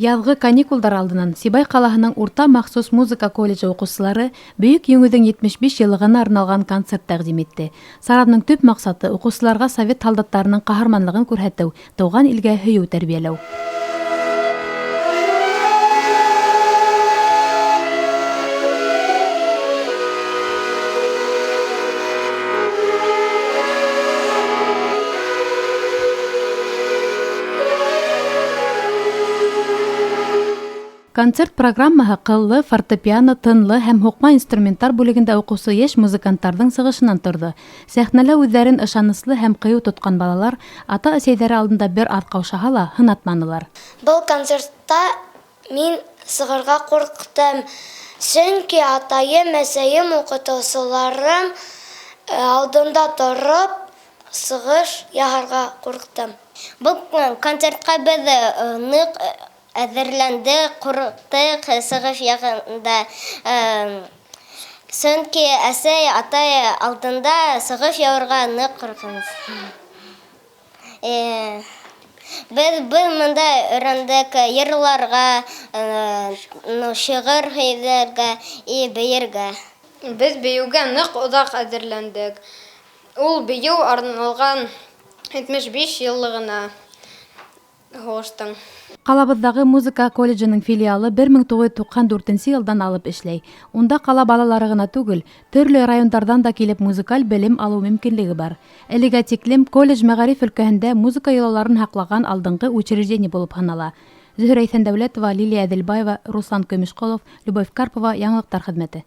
Яҙғы каникулдар алдынан Сибай ҡалаһының урта махсус музыка колледжы уҡыусылары Бөйөк Еңеүҙең 75 йыллығына арналған концерт тәҡдим итте. Сараның төп маҡсаты уҡыусыларға совет һалдаттарының ҡаһарманлығын күрһәтеү, тыуған илгә һөйөү тәрбиәләү. Концерт программаһы ҡыллы, фортепиано, тынлы һәм һуҡма инструменттар бүлегендә уҡыусы йәш музыканттарҙың сығышынан торҙо. Сәхнәлә үҙҙәрен ышаныслы һәм ҡыйыу тотҡан балалар ата-әсәйҙәре алдында бер аҙ ҡаушаһа ла, һынатманылар. Был концертта мин сығырға ҡурҡтым, сөнки атайым, әсәйем, уҡытыусыларым алдында тороп сығыш яһарға ҡурҡтым. Был концертҡа беҙ ныҡ әҙерләндек, ҡурҡтыҡ сығыш яғында, сөнки әсәй, атай алдында сығыш яһарға ныҡ ҡурҡабыҙ. Беҙ был мында өйрәндек йырларға, шиғыр һөйләргә и бейергә. Беҙ бейеүгә ныҡ оҙаҡ әҙерләндек. Ул бейеү арналған 75 йыллығына һуғыштың. Ҡалабыҙҙағы музыка колледжының филиалы 1994 йылдан алып эшләй. Унда ҡала балалары ғына түгел, төрлө райондарҙан да килеп музыкаль белем алыу мөмкинлеге бар. Әлегә тиклем колледж мәғариф өлкәһендә музыка йолаларын һаҡлаған алдынғы учреждение булып һанала. Зөһрә Иҫәндәүләтова, Лилия Әҙелбаева, Руслан Көмөшҡолов, Любовь Карпова, Яңылыҡтар хеҙмәте.